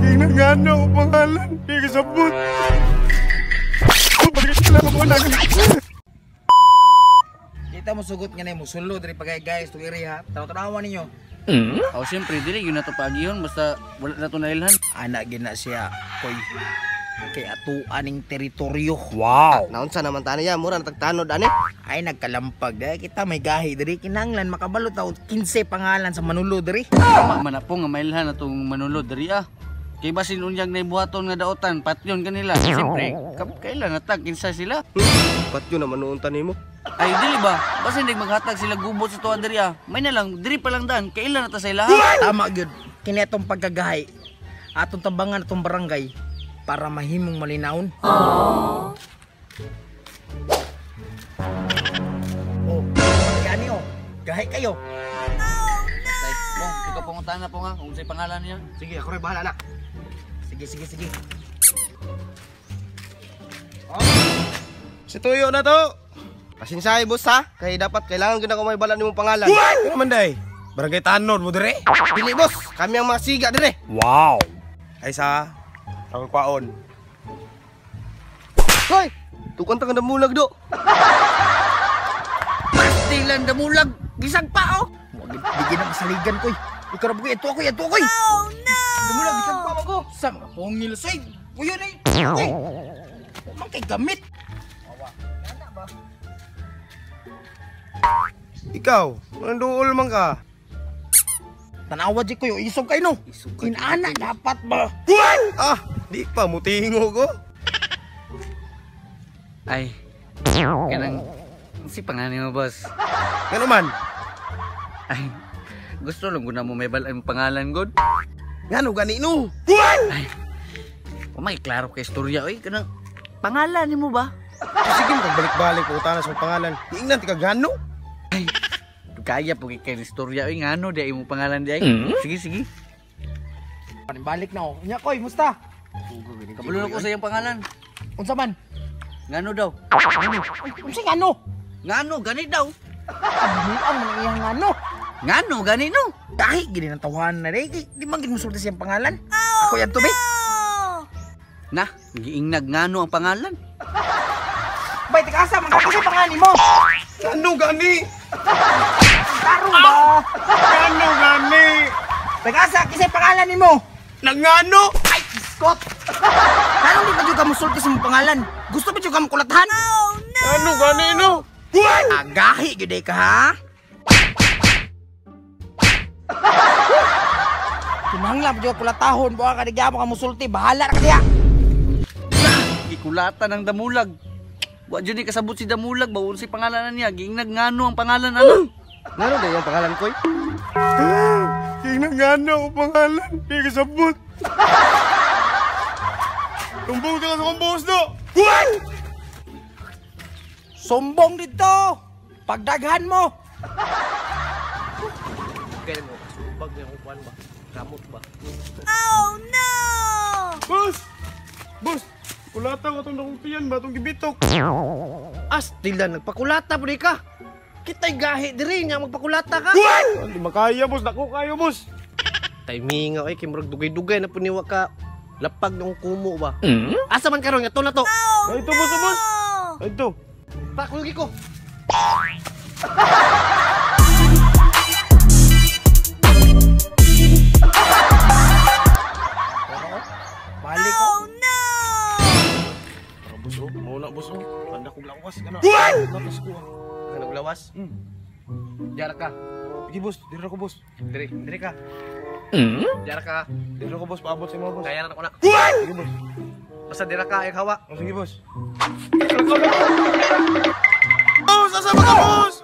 Ginangano ang pangalan. Di kasabot. Kita mo sugot nga nimo sulod diri pagay guys tong area ha. Tanaw-tanawan ninyo. Oh, siyempre dili yun na to paagihon basta wala na to nailhan. Ana gina siya koy. Kay ato aning teritoryo. Wow. Naunsa naman tani ya, mura na tagtanod ani. Ay nagkalampag dahil kita may gahi diri kinahanglan makabalo ta og 15 pangalan sa manulo diri. Tama man na po nga mailhan na tong manulod diri ah. Kay basin unyag na ibuhaton nga daotan patyon kanila. Siyempre, kailan na tag kinsa sila? Patyo naman noon tani mo. Ay dili ba? Basin dig maghatag sila gubot sa tuwa diri ah. May na lang diri pa lang daan kailan na ta sa ila. Tama gyud. Kini atong pagkagahi. Atong tabangan atong barangay para mahimong malinawon. Oh. Oh, gani oh. Gahi kayo. Tay, pong, ikaw pangutana po nga kung unsay pangalan niya. Sige, ako rin bahala na. Sige, sige, sige. Si Tuyo na to. Pasensyahe boss ha, kay dapat kailangan gyud ako may bala nimong pangalan. Ano man day? Barangay Tanod mo dire. Dili boss, kami ang mga siga dire. Wow. Ay sa ang kwaon. Hoy, tukan ta ka damulag do. Pastilan damulag gisag pa oh. Di na masaligan koy. Ikaw ra ito ako, ito ako. Oh no. Damulag gisag pa ko. Sa mga pongil soy. Uyo na. Uy. Man kay gamit. Ikaw, nanduol man ka. Tanawa di koy, isog kay no. Inana dapat ba? Ah, di pa mutingo ko. Ay. Kanang si pangalan mo boss. Ngano man? Ay. Gusto lang ko na mo may balaan pangalan god. Ngano gani no? Ay. O may klaro kay istorya oy kanang pangalan nimo ba? Sige mo balik-balik ko utana sa pangalan. Ingnan ti ka gano. Ay. Kaya po kay istorya oy ngano di imong pangalan di ay. Sige sige. Balik na oh. Nya koy, musta? Kabalo na ko sa iyang pangalan. Unsa man? Ngano daw? Unsa ngano? Ngano gani daw? Abuang man ang iyang ngano. Ngano gani no? Gahi gini ng tawahan na rin. Di man gid musulti siyang pangalan. Ako yan to be. Na, giingnag ngano ang pangalan. Bay, tika asa man kasi pangalan nimo. Ngano gani? Tarong ba? Ngano gani? Teka asa kasi pangalan nimo. Nangano? Ay, Scott. Anong di ba jud ka musulti sa imong pangalan? Gusto ba jud ka makulatahan? Ngano gani no? Agahi gyud ka ha? Kinahanglan pa jud ka kulatahon, buha ka digya mo ka musulti, bahala ra ka diha. Gikulatan ang damulag. Wa jud ni kasabot si damulag bawon si pangalan niya. Giingnag ngano ang pangalan ano? Ngano day ang pangalan koy? Tingnan ngano ang pangalan. Di kasabot. Tumbong ka sa kumbos do. Sumbong dito. Pagdaghan mo. Kaya mo, bag na kuan ba? Kamot ba? Boss! Boss! Kulata ko itong nakumpiyan ba? Itong gibitok. Astilan nagpakulata pud ka. Kitay gahi diri nya magpakulata ka. Hindi makaya, boss. Dako kayo, boss. Timing oy kay murag dugay-dugay na pud niwa ka lapag ng kumo ba. Asa man karon nga to na to? Ay, ito, boss, boss. Ay, ito. Pakulugi ko. Balik ko. Boss, oh. Mauna, boss, oh. Tanda kong lawas. Gana. Lawas ko, ah. Kanang lawas? Diara ka. Sige, boss. Dira ko, boss. Diri, diri ka. Diara ka. Dira ko, boss. Paabot sa mga, boss. Kaya na ko na. Sige, boss. Basta dira ka ay hawa. Oh, sige, boss. Boss, asa ba ka, boss?